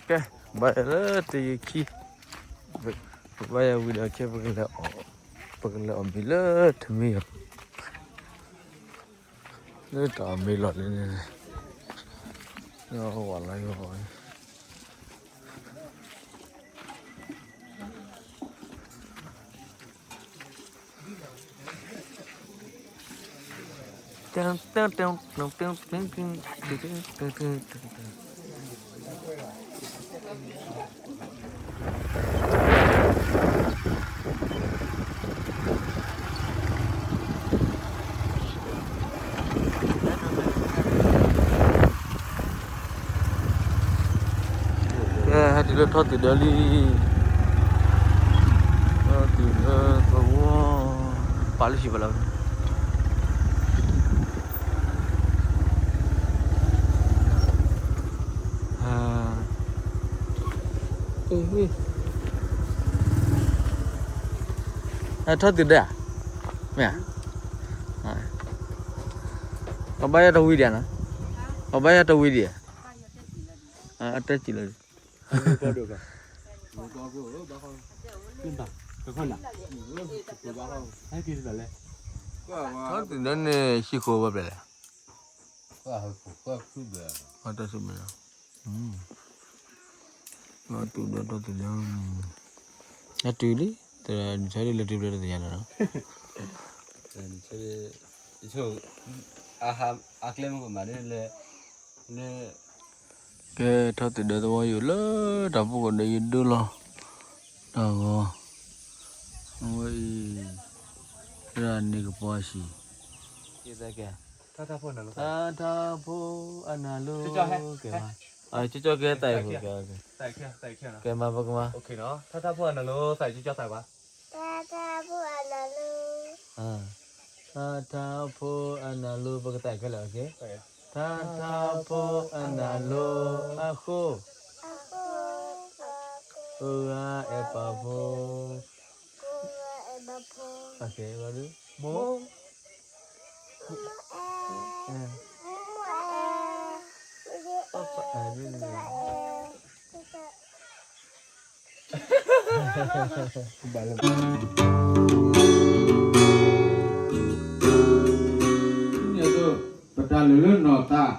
ကဲ, ဘၣ်ယၤလၢတယခံ, ပဘၣ်ယၤဝံၤဒီးခဲ ပကလဲၤအီၣ်ဘံၣ်လၢထမ့ၢ်ယီၤ, လၢတၢ်အီၣ်မ့ၤလီၢ်လံန့ၣ်, ဝဲလီၤယီၤ ကဲ, ဟဲတုၤလၢထီၣ်သုးဒၢလံ, ထီၣ်သုးဒၢသဝီ, ပာ်လၢဟံၣ်ဘၣ်လီၤ. ထီၣ်သုးဒၢဧါ, မ့ၢ်ဧါ, ပဘၣ်ယၤတဝံၤဒံးဧါနီၤ, ပဘၣ်ယၤတဝံၤဒံးဧါ, အတဲစံးလီၤ, ထီၣ်သုးဒၢန့ၣ် ဟံၣ်ဃီဝဲဖျဲၣ်လဲၣ်, တၢ်တမ့ၢ်လီၤ, ထီၣ်သုးဒၢ ထီၣ်သုးဒၢ, အတုၤလံ, တၢ်နဆၢဒ်လဲၤတုၤဖျဲၣ်တသ့ၣ်ညါလီၤနီၤ, အါဟါ အကျဲမုၢ်ကမၤဒ်လဲၣ်, ကဲ, ထီၣ်သုးဒၢသဝီယိာ်လၢတၢ်ပူၤကီၢ်ဒီးယဒိလီၤ, တၢ်ဂီၤ, အဝဲအံၤ, တၢ်န့ၣ်ကပီၤဆံး, ထါထါဖိအနၢ်လိ, ကဲ, ကၠီကၠီကဲသးအံၤဖိ, ကဲမၤပကမၤ, ထါထါဖိအနၢ်လိ, ထါထါဖိအနၢ်လိ, ထါထါဖိအနၢ်လိ ပကသးခဲလၢာ်, ထါထါဖိအနၢ်လိ, အဃိ, ဃိဂၤအဲၣ်ပာ်ဖိ, မိၢ်, ပတၢ်လိၣ်လၢနီၢ်သး,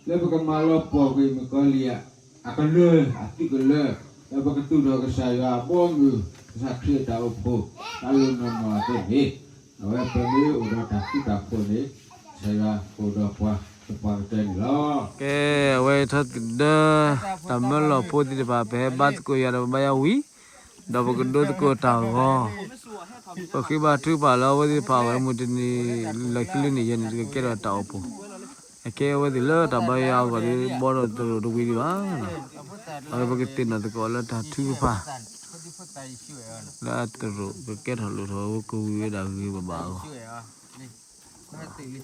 လၢပကမၤလီၤပှီၢ်ကွံာ်မုၣ်ကီၤလံၢ်အကလၢၤအသုးကလၢၤ, လၢပကသူၣ်ထီၣ်ကစၢ်ယွၤအဘီအမုၢ်, ကစၢ်ခရံာ်အတၢ်အိၣ်ဖှိၣ်, တၢ်လိၣ်နီၢ်နီၢ်အသိးန့ၣ်, အဝဲပမ့ၢ်အိၣ်ဒီးတၢ်ဃူတၢ်ဖိးန့ၣ်, ကစၢ်ယွၤကအိၣ်ဒီးပှၤသပှၢ်ကတၢၢ်န့ၣ်လီၤ. ကဲ, အဝဲထီၣ်သုးဒၢ, တၢ်မၢလီၢ်ဖိသ့ၣ်တဖၣ် ပဟဲဘါသကိးယွၤဒီးပဘါယွၤဝံၤ, ဒီးပကဒိသကိးတၢ်ဂီၤ, ပဃ့ဘါထုကဖၣ်လၢအဝဲသ့ၣ်တဖၣ်အဂီၢ် မုၢ်တနံၤလီၢ်ခံလၢနံၣ်ယဲၢ်န့ၣ် တကကဲထီၣ်တၢ်အိၣ်ဖှိၣ်, အကဲအဝဲသ့ၣ်လၢတၢ်ဘါယွၤအဂီၢ်ဒီး ဘီဒီးသရိာ်တဝံၤဒံးဘၣ်, အဝဲပကသ့ၣ်နီၣ်သကိးလၢတၢ်ထုကဖၣ်, လၢအသရိာ်ကကဲထီၣ်လိၣ်ထီၣ်ဝဲကဝံၤဝဲဒၣ်ဂ့ၤဂ့ၤဘၣ်ဘၣ်အဂီၢ်,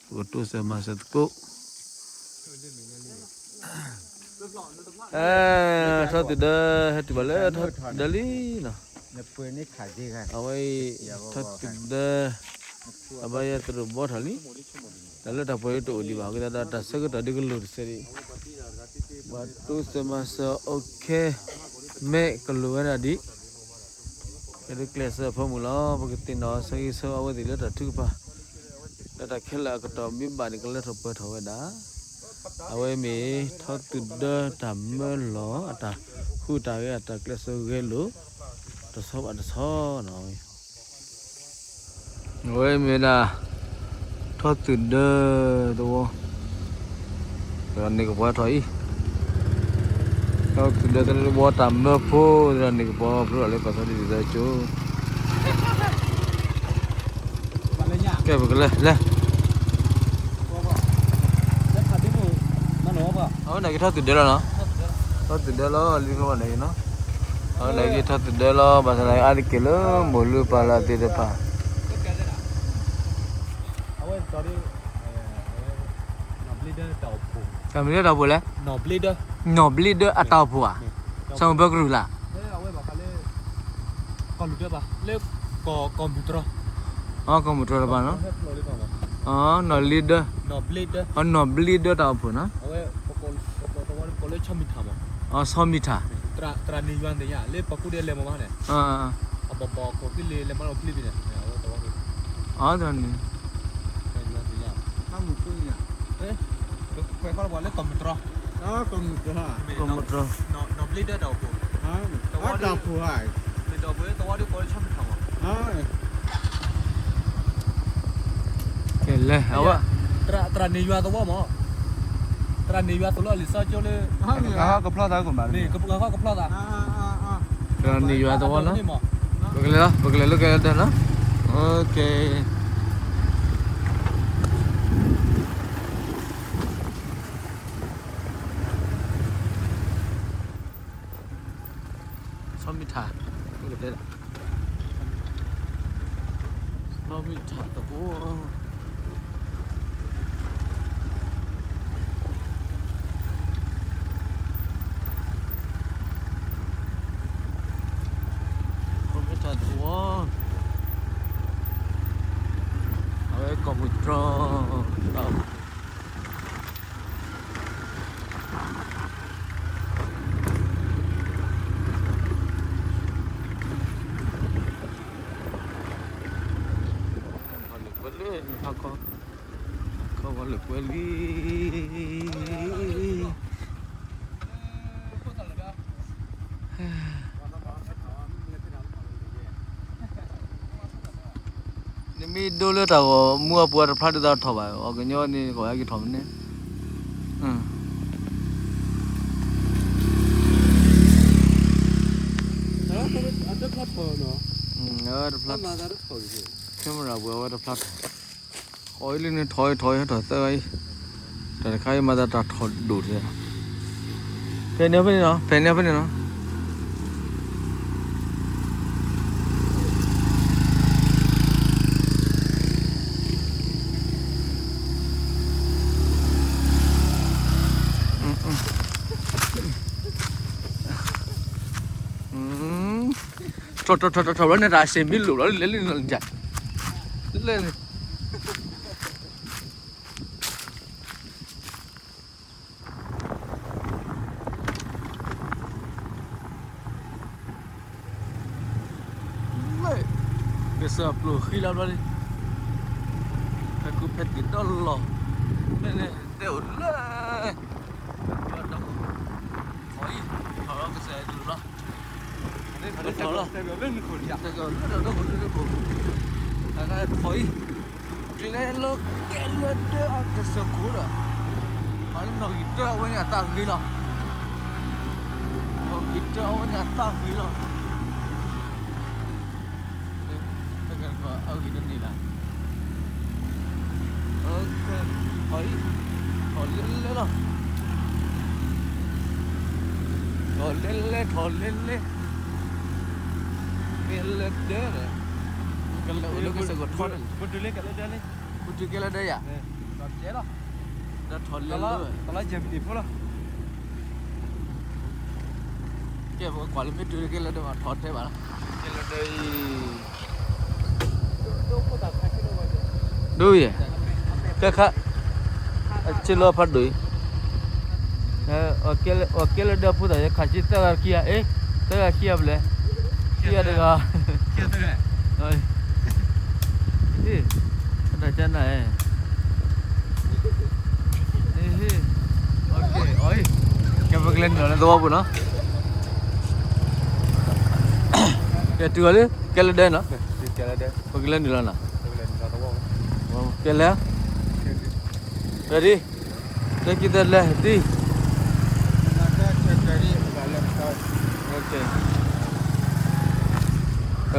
ပကတိစၢၤမၤစၢၤသကိး ထီၣ်သုးဒၢ ဟဲတုၤဘၣ်လၢထီၣ်သုးဒၢလံနီၤ, အဝဲအံၤ ထီၣ်သုးဒၢ အဘါယွၤသရိာ်ဘီထီၣ်လံ, တၢ်လၢတၢ်ပှဲၤဒ်တအိၣ်ဒံးဘၣ် အဃိသတးဒီး တၢ်ဆၢကတီၢ်ဒ်ကလိၣ်တစဲးဒံး, ပှၤတိစၢၤမၤစၢၤ okay, မ့ၢ်ကလိၣ်ဝဲဒၣ်ဒံး, ကဒုးကျဲးစၢးအဖၢမုၢ်လီၤ. ပကသ့ၣ်နီၣ်ဆၢဂ့ၤဆၢဝါအဝဲသ့ၣ်လၢတၢ်ထုကဖၣ်, လၢတၢ်ခဲလၢာ်အကတီၢ်မ့ၢ်ဘၣ်န့ၣ် ကလၢထီၣ်ပှဲၤထီၣ်ဝဲဒၣ်, အဝဲမ့ၢ်ထီၣ်သုးဒၢတၢ်မၢလီၤ အတၢ်ဟူးတၢ်ဂဲၤ အတၢ်ကျဲးစၢးဂဲၤလိာ် တဆီဘၣ်တဆီနီၤ. အဝဲမ့ၢ်ဒၣ် ထီၣ်သုးဒၢသဝီ, သရၣ်န့ၣ်ကပှဲၤထီၣ်အံၤ, ထီၣ်သုးဒၢသဝီတၢ်မၢဖိ, သရၣ်န့ၣ်ကပှဲၤဖျိလီၤလၢပှၤသီဒ်သိးကၠိ, ကဲပကလဲၤလဲၤ, အဝဲန့ၣ်ကထီၣ်သုးဒၢလီၤနီၤ, ထီၣ်သုးဒၢလီၤနီၤ, လံန့ၣ်နီၤ, အဝဲန့ၣ်ကထီၣ်သုးဒၢလီၤ ဘၣ်ဆၣ်သနာ်က့အါတက့ၢ်လၢမိၢ်လုၢ်ပၢ်လၢ်သ့ၣ်တဖၣ် နီၢ်ဘျ့ဒၢတၢ်အိၣ်ဖှိၣ်လဲၣ်, နီၢ်ဘျ့ဒၢအတၢ်အိၣ်ဖှိၣ်ဧါ, စီၤမုၢ်ဘၢကရူၢ်လၢ်, လၢ ကီၢ်မုၢ်တြီၤတဖၣ်နီၤ, နီၢ်လံဒၢ, နီၢ်ဘျ့ဒၢတၢ်အိၣ်ဖှိၣ်နီၤ, လၢ အဆီမံၤထၣ်, တရၤန့ၢ်ယွၤသ့ၣ်ညါ လၢပှၤကူၣ်ဒဲးလဲၤမၤဘၣ်န့ၣ်, အဘီဘီခိၣ်ဖံလ့လဲၤမၤလီၤဖံလ့ဖံန့ၣ်, အဝဲသဝီ, အသရၤန့ၢ်, ဖဲခီလၢပှၤလၢကီၢ်မုၢ်တြီ, ကီၢ်မုၢ်တြီ, နီၢ်ဘျ့ဒၢတၢ်အိၣ်ဖှိၣ်, တၢ်အိၣ်ဖှိၣ်, သဝီဒ်ကီးလၢဆီမံၤထၣ်မး, ကဲလဲၣ်, အဝဲ, တရၤန့ၢ်ယွၤသဝီမး, တရၤန့ၢ်ယွၤသိၣ်လၢအလံာ်စီကၠိလၢ, ကဖျီသးကမၤ, ကဖျီသး, တရၤန့ၢ်ယွၤသဝီလီၤ, ပကလဲၤလီၤ ပကလဲၤလၢကဲဒၢးလီၤ, ဆီမံၤထၣ်, ဆီမံၤထၣ်သဝီ, ဆီမံၤထၣ်သဝီ, အဝဲကီၢ်မုၢ်တြီ, လၢပှဲၤလၢနဖးခီ, ခီဝဲလၢပှဲၤလံ, နမ့ၢ်ဒိလၢတၢ်ဂီၤမူအပူၤတဖျါဒုးသးထီၣ်ဘၣ်, အီၣ်ကညီန့ၣ် ကီၢ်ဟဲက့ၤထီၣ်မနုၤ, တဖျါ, camera ပှဲၤဝဲတဖျါထီၣ်, အီၣ်အံၤလၢန့ၣ်ထီၣ်အံၤထီၣ်အံၤထီၣ်သၢဂၤအံၤ, တၢ်တခါအံၤမၤသးတၢ်ထီၣ်ဒိၣ်တဂၤ, ဖဲန့ၣ်ဖဲန့ၣ်နီၤ, ဖဲန့ၣ်ဖဲန့ၣ်နီၤ. ထီၣ်ထီၣ်ထီၣ်ထီၣ်ထီၣ် လၢန့ၣ်တၢ်စ့ၣ်မ့ၢ်လိာ်လီၤ လဲၤလၢန့ၣ်လီၤ, လဲၤ လၢ ကစၢ်ပျိၢ်ဃံလၤဘျီလံ, ဖဲကူဖဲတံၢ်ဒီလီၤ, ဖဲန့ၣ်တဲအိၣ်လၢ ထီၣ်အံၤ, ထီၣ်လီၤကစၢ်ဒုးလီၤ, ထီၣ်လီၤ, လၢဒီးကစၢ်ဒုးလီၤ, ထီၣ်အံၤ, ကျဲလၢကဲလၢဒၢအကစၢၢ်ခိၣ်ဒီး, မၤလၢနီၣ်ဂံၢ်တၢအဝဲန့ၣ်အသးဂ့ၤလီၤ, နီၣ်ဂံၢ်တၢအဝဲန့ၣ်အသးဂ့ၤလီၤ. အဂ့ၢ်တန့ၢ်ဘၣ်, ထီၣ်အံၤ, ထီၣ်လဲလဲလီၤ, ထီၣ်လဲလဲ ထီၣ်လဲလဲ, ကဲလၢဒၢဒီး, ကလဲၤအိၣ်လၢကစၢၢ်ကီၢ်ထီန့ၣ်, ပတုၤကဲလၢဒၢယၤ, ပတုၤကဲလၢဒၢယၤ, ဒီးထီၣ်လဲလဲ, ကဲပကွၢ်လၢမ့ၢ်တုၤကဲလၢဒၢဘၣ်ထီၣ်ထဲဘၣ်လီၤ, ကဲလၢဒၢအံၤ ဒ်ယဲ, ကဲခါ, အဆ့လီၤဖးဒိၣ်အံၤ, အကဲလၢဒၢဖိသၣ်ယဲ ခးဆံသၢဂၤခံဂၤ, အ့, သၢဂၤခံဂၤပလဲၤ, ခံဂၤတဂၤ, အတၢ်ကနၣ်, ကဲပကလဲၤနုာ်လီၤလၢသဝီပူၤနီၤ, ကဲတုၤအီၤလၢ ကဲလၢဒၢနီၤ, ပကလဲၤနုာ်လီၤနီၤ, ကဲလဲၣ်, ready, တၢ်ခံသၢလဲၣ်, တံၢ်,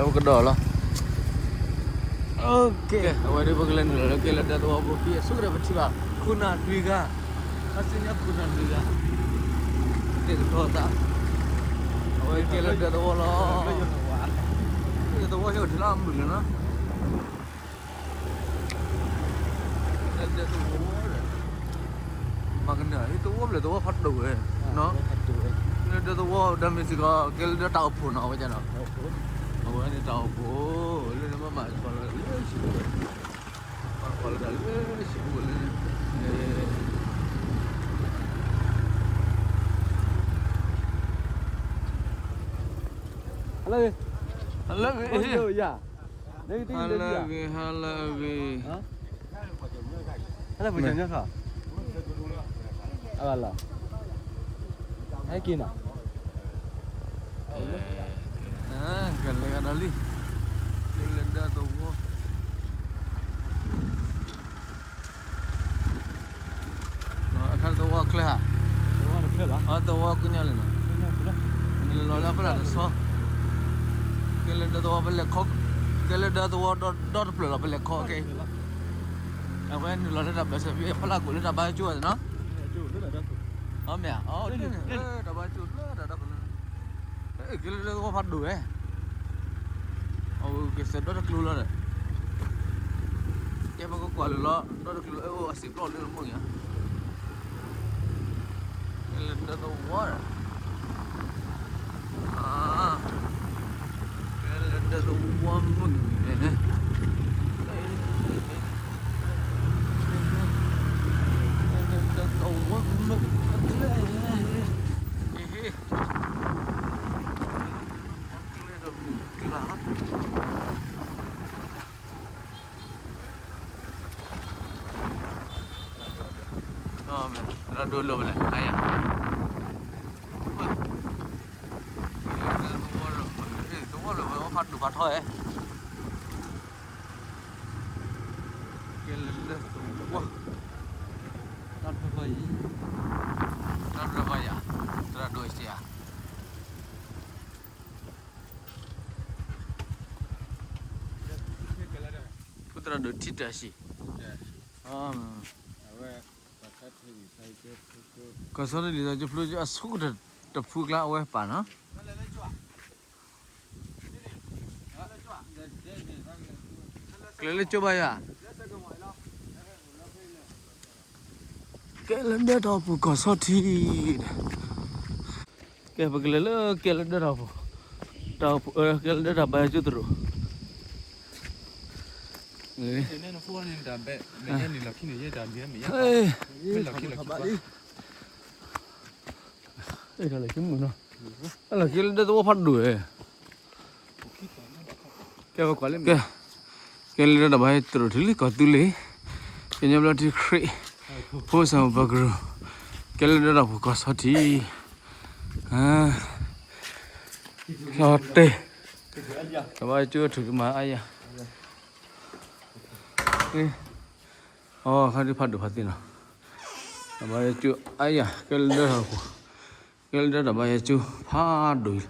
ပကဒီးလီၤ, အဝဲဒၣ်ပကလဲၤနုာ်လီၤလၢကဲလၢဒၢသဝီပူၤ ဖဲအဆိကတၢၢ်ပထံၣ်ဘၣ် ခိၣ်နၢ်လွံၢ်ဂၤ, ခါဆူညါခိၣ်နၢ်လွံၢ်ဂၤ, တဲာ်ကတီၤသး, အဝဲကဲလၢဒၢသဝီလီၤ, ကဲလၢဒၢသဝီဟဲအိၣ်ထဲလၢအမုာ်လီၤနီၤ. ကဲလၢဒၢသဝီ, မၤကနၣ် ဟ့ၣ်သဝီဖျၢၣ်သဝီဖးဒိၣ်ဝဲ, ကဲလၢဒၢသဝီ ဒီးမ့ၢ်စ့ၢ်ကီး ကဲလၢဒၢတၢ်အိၣ်ဖှိၣ်နီၤ အဝဲဒၣ်နီၤ, အဝဲန့ၣ်တၢ်အိၣ်ဖှိၣ်, လၢန့ၣ်မ့ၢ်မၤကီၢ်လၢလၢဆံးပူၤ, မၤကီၢ်လၢတၢ်လၢဆံးပူၤလၢန့ၣ်, ဟါလၢအဂ့ၤ, ဟါလၢအဂ့ၤ, ဟါလၢအဂ့ၤ, ဟါလၢအဂ့ၤ, ဟါလၢအဂ့ၤ, ဟါလၢအဂ့ၤ, ဟါလၢအဂ့ၤ, ဟါလၢအဂ့ၤ, ဟါလၢအဂ့ၤ, ဟါလၢအဂ့ၤ, ဟဲက့ၤနီၤ, ကလဲၤကဒီးလံ, ကလဲၤဒၢသဝီ အခါသဝီချၢဧါ, သဝီကညီလံနီၤ, လီၤလၢဖဲလၢတဆီ, ကဲလၢဒၢသဝီဖဲလဲၣ်ခီ, ကဲလၢဒၢသဝီဒီတဖျၢၣ်လီၤ ဖဲလဲၣ်ခီကဲ, အဝဲနုာ်လီၤလၢတၢ်ဘၢၣ်စၢၤဖဲဖီလာ်ကိးလၢတၢ်ဘါကၠိဘၣ်နီၤ, အမ့ၢ်ဧါ, တၢ်ဘါကၠိဖျၢၣ်တၢ်ဒီကလုာ် ကဲလၢဒၢသဝီဖးဒိၣ်ဝဲ, အကစၢၢ်ဒီတကျိၤလီၤဒီး, ကဲပကကွၢ်လၢလီၤ ဒီတကျိၤလၢအအိၣ်အစံာ်ပျီလၢမုၢ်ညါ, ကဲလၢဒၢသဝီဒီး, ကဲလၢဒၢသဝီမုၢ်န့ၣ်, ကဲလၢဒၢသဝီမုၢ်န့ၣ်, ဒိလိာ်လဲၣ်, သဝီလၢဝဲဖးဒိၣ်ဖးထီဧါ, ကဲလၢလၢသဝီ, တၢ်ဖျၢၣ်ဖီယၤ, တၢ်ဖျၢၣ်ဖီယၤ, သရၣ်ဒိၣ်စ့ဧါ ပသရၣ်ဒိၣ်ထံတၢ်စံၣ်, ကီၢ်ဆီတလံာ်စီဆှံဖျိကၠိအဆိကတၢၢ်တဖုကျါအဝဲပာ်နီၤ, ကျဲလၢကၠိဘါယွၤ, ကဲလၢဒၢတၢ်အိၣ်ဖှိၣ်ကီၢ်ဆီထံး, ကဲပကလဲၤလၢကဲလၢဒၢတၢ်အိၣ်ဖှိၣ်, တၢ်အိၣ်ဖှိၣ်, ကဲလၢဒၢတၢ်ဘါယွၤကၠိသရိာ်, လၢ လၢခံမုၢ်နီၤ, ကဲလၢဒၢတၢ်ဘါယွၤသရိာ်ထံလံ ကီၢ်သူလ့ၤ, ကညီဘျၢထံခရံာ်ဖိစီၤပၤကရူၢ်, ကဲလၢဒၢတၢ်အိၣ်ဖှိၣ်ကီၢ်ဆီထံး, လီၤတဲာ်, တၢ်ဘါယွၤကၠိထုးကမၤအါယၤ, အီ ခါဒုးဖးဒိၣ်ဖးသ့နီၤ, တၢ်ဘါယွၤကၠိအါယၤ ကဲလၢဒၢတၢ်အိၣ်ဖှိၣ်, ကဲလၢဒၢတၢ်ဘါယွၤကၠိဖးဒိၣ်အံၤလီၤ,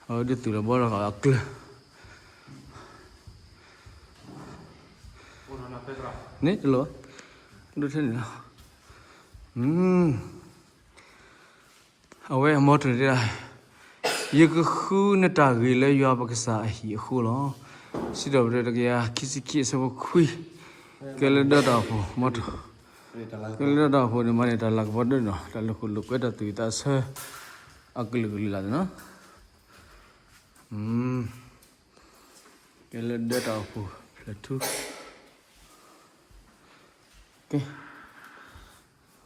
အဝဲဒုးသုးလီၤဘီလီၤအကျၢၤ, န့ၣ်တလီၤ, ဒိၣ်ထဲန့ၣ်လီၤ, အဝဲအမီထိၣ်န့ၣ်တဲဒၣ်, ယကဃုနတၢ်ဂ့ၤလၢယွၤပကစၢ်အဟံၣ်အဃိလီၤ. စံးထီၣ်ပတြၢၤ တကယၤခံဆံခံအဆၢဖိခွံ, ကဲလၢဒၢတၢ်အိၣ်ဖှိၣ် မီထိၣ်, ကဲလၢဒၢတၢ်အိၣ်ဖှိၣ်န့ၣ် မၤန့ၢ်တၢ်လၤကပီၤဒိၣ်နီၤ တၢ်လိာ်ခိၣ်လိာ်ကွဲ တၢ်သူၣ်ဝံၣ်သးဆၢ အကလုာ်ကလုာ်လၢ်န့ၣ်လီၤ. ကဲလၢဒၢတၢ်အိၣ်ဖှိၣ် ဖျၢၣ်ထူ, ကဲ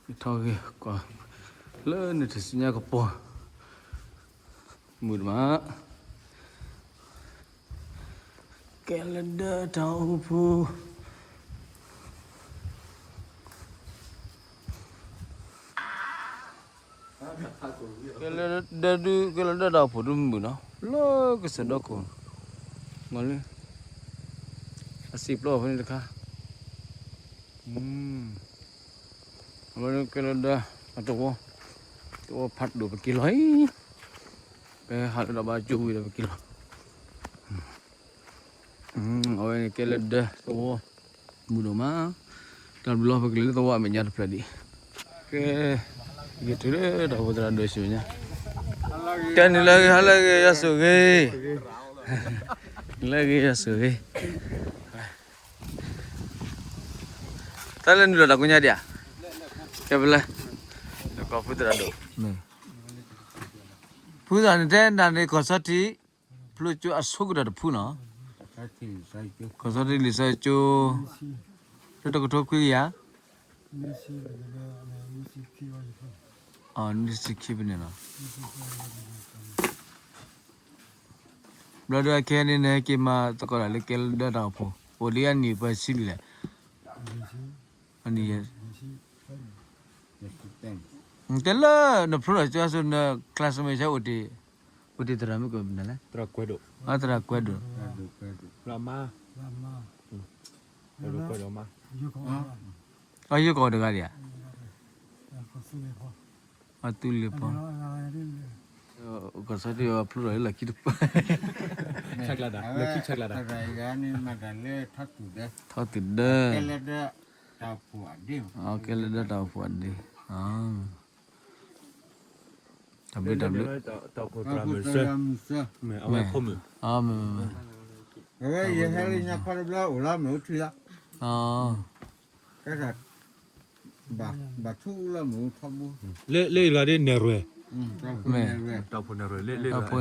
ကထီၣ်ဂ့ၤကွၢ် လၢနတသ့ၣ်ညါကပီၤ မုာ်တမး, ကဲလၢဒၢတၢ်အိၣ်ဖှိၣ်, ကဲလၢဒၢဒုး ကဲလၢဒၢတၢ်အိၣ်ဖှိၣ်ဒုးမုာ်နီၤ လၢကစၢၢ်ဒီခိၣ်, မ့ၢ်လၢ အစံာ်ပျီဖဲန့ၣ်တခါ, အဝဲကဲလၢဒၢအသဝီ, သဝီဖးဒိၣ်ပက့ၤလီၤအံၤ, ပဟးလၢတၢ်ဘါယွၤကၠိဝံၤဒီးပက့ၤလီၤ. အဝဲန့ၣ်ကဲလၢဒၢသဝီ, မုာ်ဒိၣ်မး, တၢ်ဘျုးလီၤ ပကလဲၤလၢသဝီအမဲာ်ညါတဖျၢၣ်ဒံး, ကဲ, ဂ့ၤတုၤလၢတၢ်အိၣ်ဖှိၣ်သရၣ်ဒိၣ်ဆူညါ, ကဲနံၤလၢအဂ့ၤ ဟါလၢအဂ့ၤ ယွၤဆိၣ်ဂ့ၤ, နံၤလၢအဂ့ၤ ယွၤဆိၣ်ဂ့ၤ တၢ်လၢနုာ်လီၤတၢ်ကိးညါဒံးဧါ, ကဲဖဲလဲၣ်, ကီၢ်ဖုသရၣ်ဒိၣ်, ဖုသရၣ်န့ၣ်တဲနၤန့ၣ် ကီၢ်ဆီထံး ဖျိကၠိအဆိကတၢၢ်တဖုနီၤ, ကီၢ်ဆီထံးလံာ်စီဆှံကၠိ, လၢတကထိခွံကယၤ, နွံဆံခံဖဲန့ၣ်လီၤ. နွံဆံခံဖဲန့ၣ်လီၤ. ဘျီဒီးခဲန့ၣ် နဟဲက့ၤမၤသကိးတၢ်လၢကဲလၢဒၢတၢ်အိၣ်ဖှိၣ် အိၣ်ဒံးအနံၣ်ပှဲၤဆံလံလဲၣ်. အနံၣ် တဲလၢနဖျိထီၣ်ကၠီဆိ န classmate ဆၢ အိၣ်တ့ၢ်သရၣ်မုၣ်ကနၣ်လဲၣ်, သရၣ်ကွဲးဒိၣ်, အယိကီၢ်တဂၤဒံးဧါ, အသူလ့ၤဖီ ကစီၣ်တဖျိထီၣ်လၢလီၢ်ခံတပၤ, လီၢ်ခံဆဲးကျၢဒၣ်, ထီၣ်သူၣ်ဒၢ, ကဲလၢဒၢတၢ်အိၣ်ဖှိၣ်အဒ့, တၢ်ဘျုးတၢ်ဘျုး, အဝဲဖိမုၣ်, အဝဲယဟဲလၢညါခီတဘျီအိၣ်လီၤ မ့ၢ်အိၣ်ထံလီၤ, ကဲထီၣ် ဘၣ်ထူလီၤ မ့ၢ်အိၣ်ထီဘိ, လၢလၢယဂၤဒ်နဲၣ်ရွဲၣ်, တၢ်ဖိနဲၣ်ရွဲၣ်, တၢ်ဖိ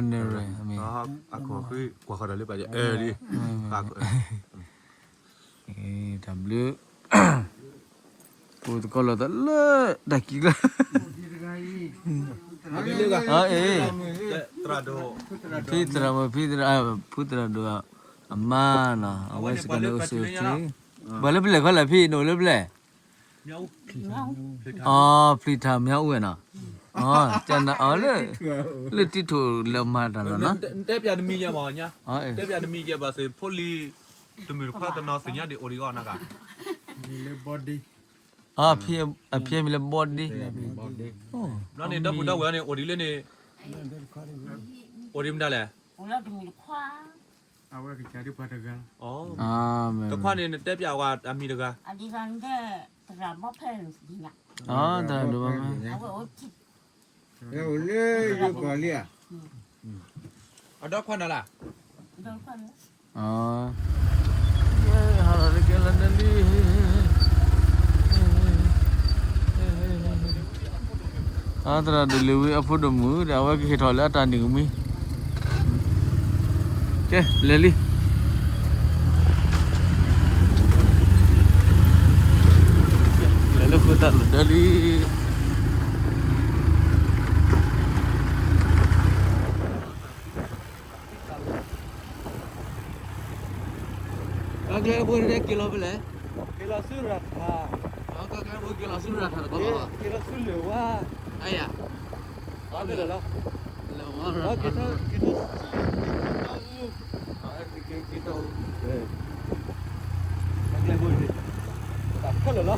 နဲၣ်ရွဲၣ်, အခီၣ်ဃံကွၢ်ဃီၤဒီးလၢပှၤအဲၣ်ဒ်, တၢ်ဘျုး, ပသကိးလိာ်သးလၢတၢ်ကံကျါ, အ့, ဖံသရၣ်မုၣ် ဖံသရၣ်, ဖုသရၣ်ဒိၣ်, အမါနီၤ အဝဲစ့ၢ်ကီးန့ၣ်အိၣ်ဆူၣ်အိၣ်ချ့, ပှၤလၢပျဲၢ်ခီလဲၣ်ဖံ နအိၣ်လၢပျဲၢ်, အီ ဖျံထၣ်မၠါအူဝဲနီၤ, အီ လၢတံထိၣ်လၢမၤတၢ်လီၤနီၤ, တဲပၠးနမံၤယဲမး, တဲပၠးနမံၤယဲဘၣ်သ့ၣ် ဖိလံၤတမုၣ်တခွါတနီၤသ့ၣ်ညါဒံးအိၣ်ဒံးအီၤနဂၤ, အဖံအမံၤလၢဘီဒ့, ဘျီန့ၣ် ဒီပုၢ်ဒီဝဲၢ်န့ၣ် အိၣ်ဒံးလၢန့ၣ်, အိၣ်ဒံးမတၤလဲၣ်, အဝဲကစၢ်ဒ်ပှၤတဂၤ, တခွါန့ၣ် နတဲပၠးဝဲအမံၤတဂၤ, သရၣ်ဒိၣ်ဘၣ်မ့ၢ်, လၢယိၤကီၢ်လံဧါ, အ, ဟးလီၤလၢကဲလၢဒၢလံ, အသရၣ်ဒိၣ်လ့ၤဝံအဖိဒိၣ်မုၣ်ဒီး အဝဲကဟ့ၣ်ထီၣ်လၢအတၢ်နံၣ်ကမှံ, ကဲ လဲၤလံ, လဲၤလၢဃိသၣ်လီၤဒၢလံ. ကါကျဲဖိန့ၣ်က့ၤလီၤဖဲလဲၣ်, က့ၤလီၤဆူရၤထၣ်, ကါကျဲဖိက့ၤလီၤဆူရၤထၣ်တဘျီဘၣ်, က့ၤလီၤဆူလၢၢ်ဝါ, အယၤ, က့ၤထီၣ်ဆူ, က့ၤထီၣ်ဆူ, က့ၤထီၣ်ဆူ, က့ၤထီၣ်ဆူ, ကါကျဲဖိန့ၣ် ဘၣ်ခဲလၢာ်လီၤ.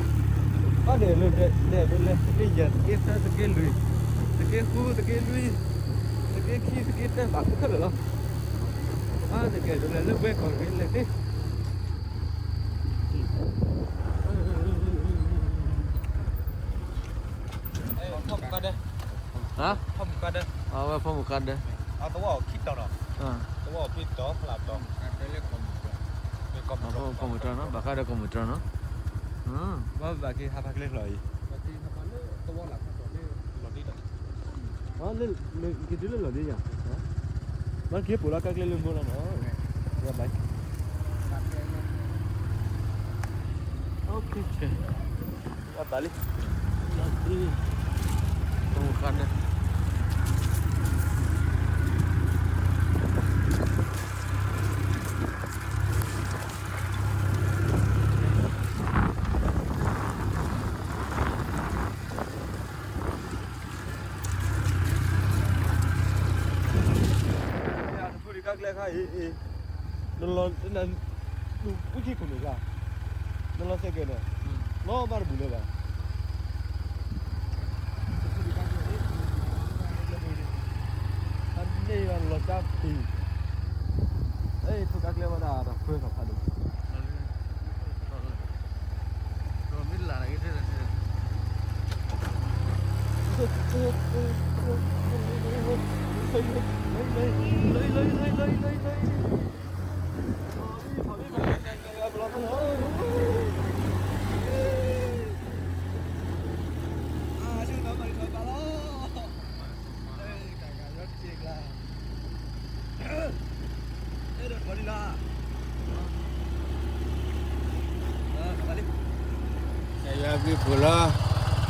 ဘၣ်ဒဲးလၢဒဲးဒဲးလၢလဲၤ သုးက့ယဲၢ် သုးက့သၢ သုးက့လွံၢ်, သုးက့ဃု သုးက့လွံၢ်, သုးက့ခံ သုးက့တၢ ဘၣ်ခဲလၢာ်လီၤ. ဘၣ်တကဲဒ်လဲၣ်လၢဝဲကီၢ်ရ့ၣ်လဲၣ်သ့ ဖီမုၢ်ကါဒဲ, အဝဲဖီမုၢ်ကါဒဲ, အသဝီခံတီၤနီၤ, သဝီဖံတီၤဖျးတီၤ, ဖီမုၢ်ကါဒဲနီၤ, ဘၣ်ဃးဒီးကီၢ်မုၢ်တြီနီၤ, ဘၣ်ဃးဒီးကီၢ်မုၢ်တြီနီၤ, ဘၣ်ဘၣ်က့ၤဟးဖးကျဲလီၤအံၤ, က့ၤတုၤလၢလီၢ်ဒ့ယၤ, ဘၣ်က့ၤပိာ်လီၤ ကါကျဲလၢမိၢ်လီၤနီၤ, ဘၣ် ဘၣ်လံ, ဖီမုၢ်ကါဒဲ နလီၤ, နလီၤစဲးကဲးန့ၣ်, လီၤဘၣ်တဘူၣ်လၢၤဘၣ်. အန့ၣ်လီၤကၢ်ဖံး, အဲၣ် ထိၣ်ကါကျဲဝဲဒၣ်တၢ်ခွဲထီၣ်ဖးဒိၣ်, မ့ၢ်လၢ်တဂ့ၤ ကစၢ်ယွၤဘျုးဖှိၣ်လီၤ,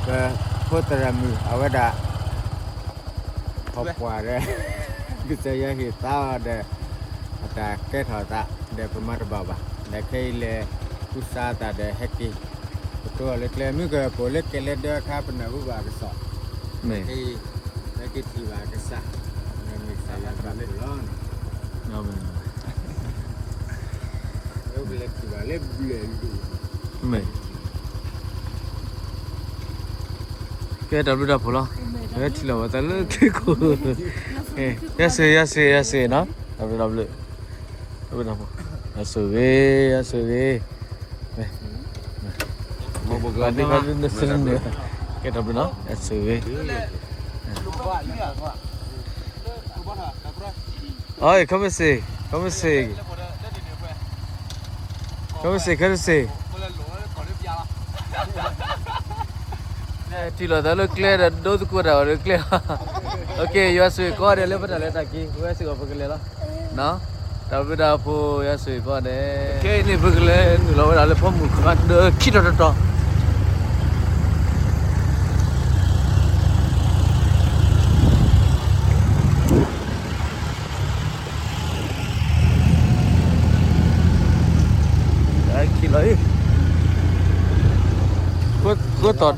ပဖိသရၣ်မုၣ်အဝဲဒၣ်, ခီပှၤဒီး, ကစၢ်ယွၤဟ့ၣ်သါအီၤဒီး, အတၢ်ကဲထီၣ်သး ဒီးပမၤတဘၣ်ဘၣ်, ဒီးခဲအံၤလဲၤကူစါအသးဒီးဟဲက့ၤ, ပတိၢ်အီၤလၢကျဲ မုၢ်ကပူၤလၢကဲလဲၣ်ဒၢခါ ပနၢ်ဟူဘၣ်ကစီၣ်, ခဲအံၤ လၢကထံၣ်ဘၣ်ကစၢ်, မ့ၢ်ကစၢ်ယွၤဘၣ်လၢလီၤန့ၣ်, လၢကလဲၤထံၣ်ဘၣ်လၢဘျဲၣ်လံ, မ့ၢ် ကဲတၢ်ဘျုးတၢ်ဖှိၣ်လီၤ, ပဟဲထံၣ်လီၤဘၣ်သးလၢချံခိၣ်, ယၤစ့ၢ် ယၤစ့ၢ် ယၤစ့ၢ်နီၤ, တၢ်ဘျုးတၢ်ဖှိၣ်, တၢ်ဘျုးတၢ်ဖှိၣ်, ယၤစ့ၢ်ဂ့ၤ ယၤစ့ၢ်ဂ့ၤ, ကဲတၢ်ဘျုးနီၤ ယၤစ့ၢ်ဂ့ၤ, အီ come see, come see, come see, come see. ထံၣ်လိာ်သးလၢကျဲဒီး ဒိသကိးတၢ်အီၤလၢကျဲလီၤ, ယွၤဆိၣ်ဂ့ၤကိးဂၤဒဲးလၢပတၢ်လဲၤတၢ်က့ၤ ပဝဲစ့ၢ်ကီးပကလဲၤလီၤ, တၢ်ဘျုးတၢ်ဖှိၣ် ယွၤဆိၣ်ဂ့ၤကိးဂၤဒဲး, ခဲအံၤန့ၣ် ပကလဲၤနုာ်လီၤဝဲဒၣ်လၢဖီမုၢ်ခါဒၢခံတီၤတတီၤ ခံလီၤအံၤ, ဃိသးဒၢ, ဃိသးလိာ်ဒၢတုၤလ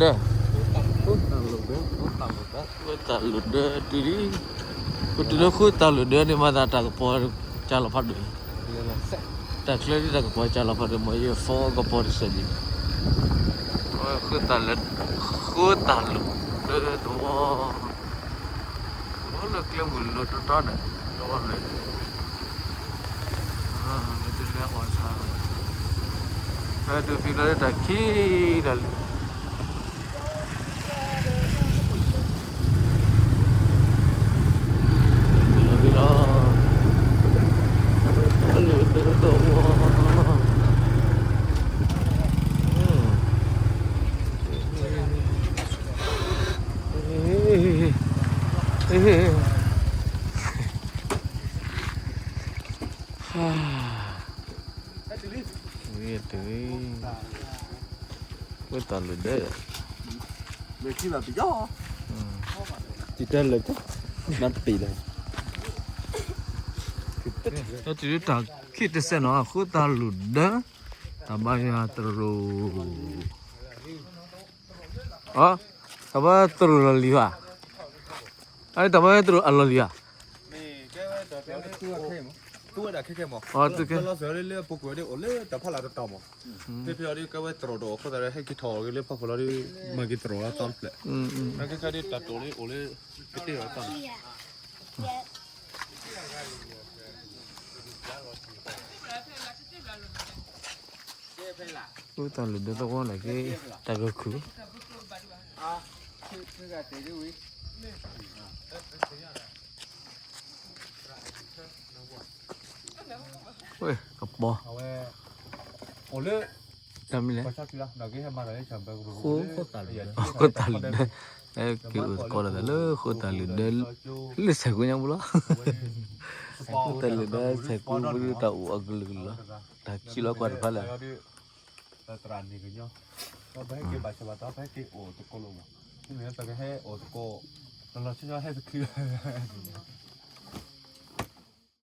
ံ, ပတုၤလၢဃိသးလိာ်ဒၢန့ၣ် မၤသးတၢ်ကပီၤကၢ်လီၤဖးဒိၣ်, တၢ်ချၢဒ်တၢ်ကပီၤကၢ်လီၤဖးဒိၣ် မ့ၢ်ယဖီကပီၤတစဲးဒံး, ဃိသးလိာ်ဒၢသဝီ လၢကျဲမုၢ်လီၤတီတီန့ၣ်, တဝီလၢ, လၢတလဲအီၣ်ဆၣ်, ဖဲတုၤဖံလၢတၢ်ခံဒီးလံ, လီၤ, လၢတဝီ ဃိသးလိာ်ဒၢ, တံၤတၢ်လၢာ်, နပ့ၤလီၤ, တုၤတၢ်ခံတစဲးနီၤ ဃိသးလိာ်ဒၢ, တၢ်ဘါယွၤသရိာ် အ, တၢ်ဘါသရိာ်လီၤလံၤဘၣ်, အတၢ်ဘါသရိာ်အလီၤလံၤဧါ, အ, ဃိသးလိာ်ဒၢသဝီန့ၣ်က့ၤ တၢ်ကခုၣ် ဝဲ ကပီၤ တၢ်မနုၤလဲၣ် ဃိသးလိာ်ဒၢ, က့ၤအိၣ်သကိးလိာ်သးလၢဃိသးလိာ်ဒၢ လၢဆဲးကိးညါပူၤလီၤ, ဃိသးလိာ်ဒၢ ဆဲးကိးပူၤဒုး တၢ်အိၣ်အကလုာ်ကလုာ်လီၤ, တၢ်ခံလီၤကွၢ်တဖၣ်လၢ သရၣ်န့ၣ်ကညီ, ပဟဲက့ၤဘၣ်ဆၣ်ဘၣ်တီ ပဟဲက့ၤအိၣ်သကိးလိာ်မး, မ့မ့ၢ်ပကဟဲအိၣ်သကိး, တလီၤဆီဆီဟဲတချုး,